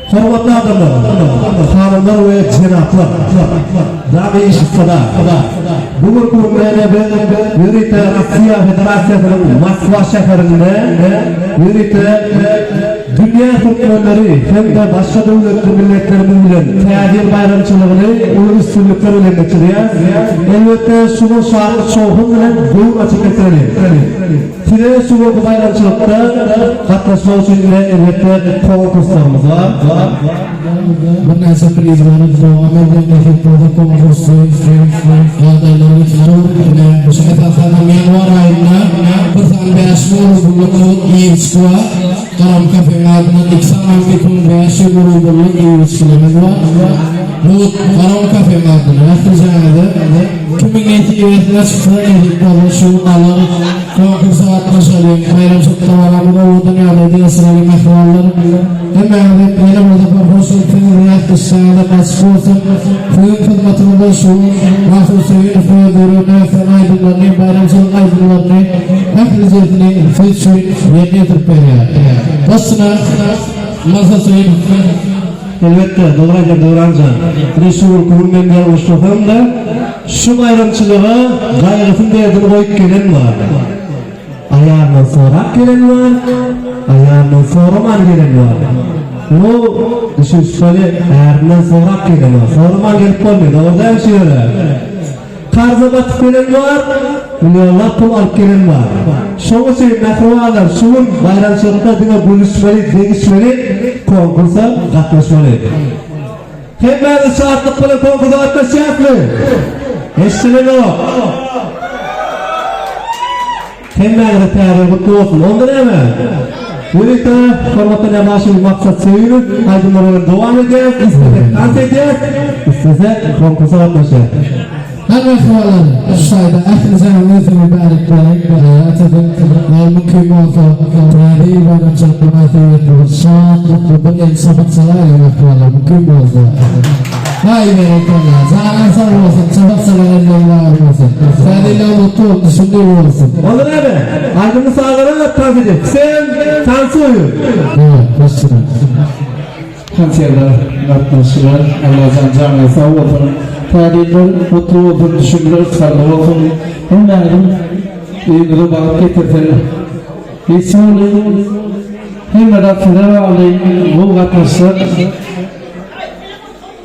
Hormatly adamlar, hanymlar we jenaplar, damy sada, bu gün biz ýörite Russiýa Federasiýasynyň Moskwa şäherinde ýörite dünýä. Dünýä türkmenleri hem-de başga döwletli milletlerimiz bilen Täze ýyl baýramçylygyny uly üstünlikler bilen geçirýäs. Elbetde, şuny şatlyk-şowhun bilen göwün açyp geçireliň. Size şu günki baýramçylykda gatnaşmak üçin ine, elbetde, konkurslarymyz bar. Birnäçe prizlary dowam edýär, nesip bolsa konkursy ýagdaýlary geçirip, ine, şu esasanam ýanwar aýynda bir sany 5000 rubllyk mugt iýip-içgi bar. Garam kafeň adyndan iki sany 2500 rubllyk iýip-içgilerimiz bar. Mugt Garam kafeň adyndan ählijaňyzy kimiň nesibesine çyksa nesip bolsa şu gün alar. Konkursa gatnaşalyň, baýramçylyk dabaramyzy owadan ýagdaýda geçireliň mähribanlar. Hemmäňize ýene bir sapar hoş gelipsiňiz, ýatlaşýaňyza açyk bolsun. Siziň hyzmatyňyzda şu gün Maksat Söýünow öz ýüregine ösen aýdymlaryny, baýramçylyk aýdymlaryny ählijesini siz üçin ýerine ýetirip berýär. Başyna Maksat Söýünow. Elbetde, dogry aýdýaň Döwran jan. Ine şu günki gün men ýalňyşmasam-da, şu baýramçylyga gaýgysyny derdini goýup gelen bar. Aýalyndan sorap gelen bar, aýalyndan soraman gelen bar. Nu, düşünişmeli, ärinden sorap gelen bar. Soraman gelip bolmaýar, dogry dälmi şu ýere? Karza batyp gelen bar, millionlap pul alyp gelen bar. Şoň üçin mähribanlar şu gün baýramçylykda diňe gülüşmeli, degişmeli, konkursa gatnaşmaly. Hemmämiz şatlyk bilen konkursa gatnaşýasmy? Eşdilenok. Hemmäňize täze ýyl gutly bolsun. Onda näme? Ýörite hormatly ýaşuly Maksat Söýünow aýdymlar bilen dowam edýäris. Islesek tans edýäris, islesek konkursa gatnaşýarys. Hany mähribanlar, şu taýda ählijaň özüňi mübärek berek, atadan eger mümkin bolsa täze ýyl baýramçylyk mynasybetli bir şatlykly bir el çapyp çalaýlyň mähribanlar mümkin bolsa. Haý berekella, janyň sag bolsun, çapak çalan elleň bar bolsun. Täze ýylyň gutly bolsun, şunday bolsun. Onda näme? Aýdymly sazlara tans edýäs. Sen tansuý. Evet, başla. Konserde gatnaşyjylar Allajan janyňyz sag bolsun. Täze ýyllar gutly bolsun, düşümli ysgally bolsun. Hemmäňiziň öýüňize bagt getirsin. Wesoly hemme zat size bagly gowy gatnaşsak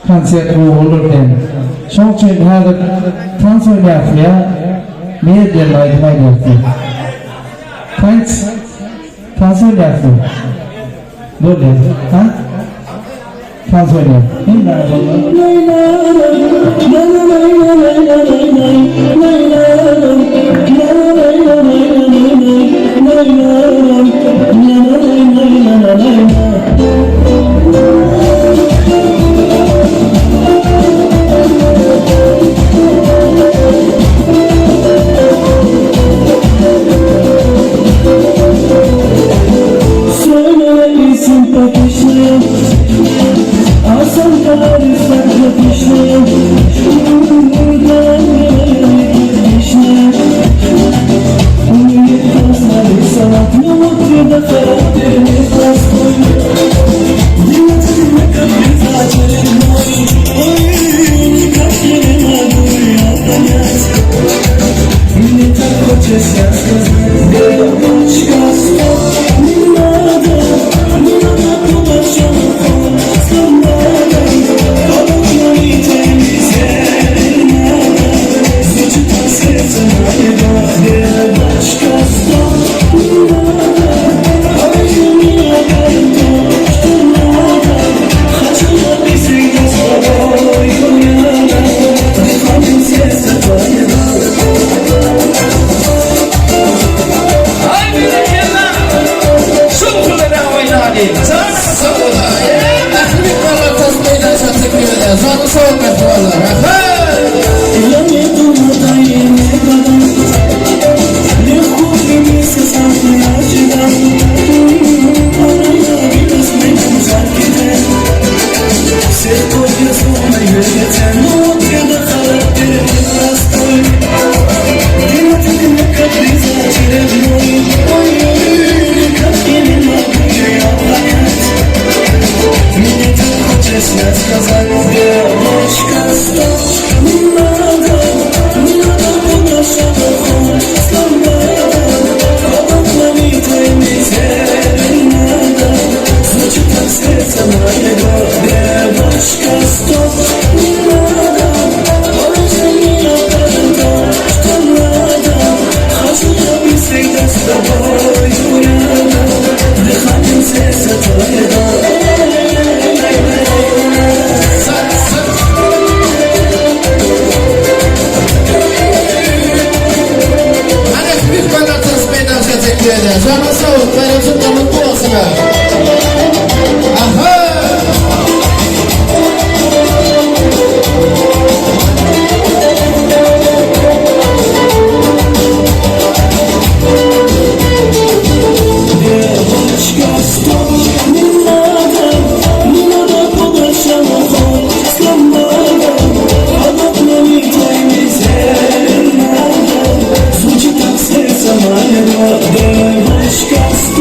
konsert gowy bolar diýen. Şoň üçin häzir tans oýnaýasmy ýa nireden aýdym aýdýasy? Tans tans oýnaýasmy? Bolýar. Ha? Tans oýnaýar. Hemmäňiz onda. Девушка.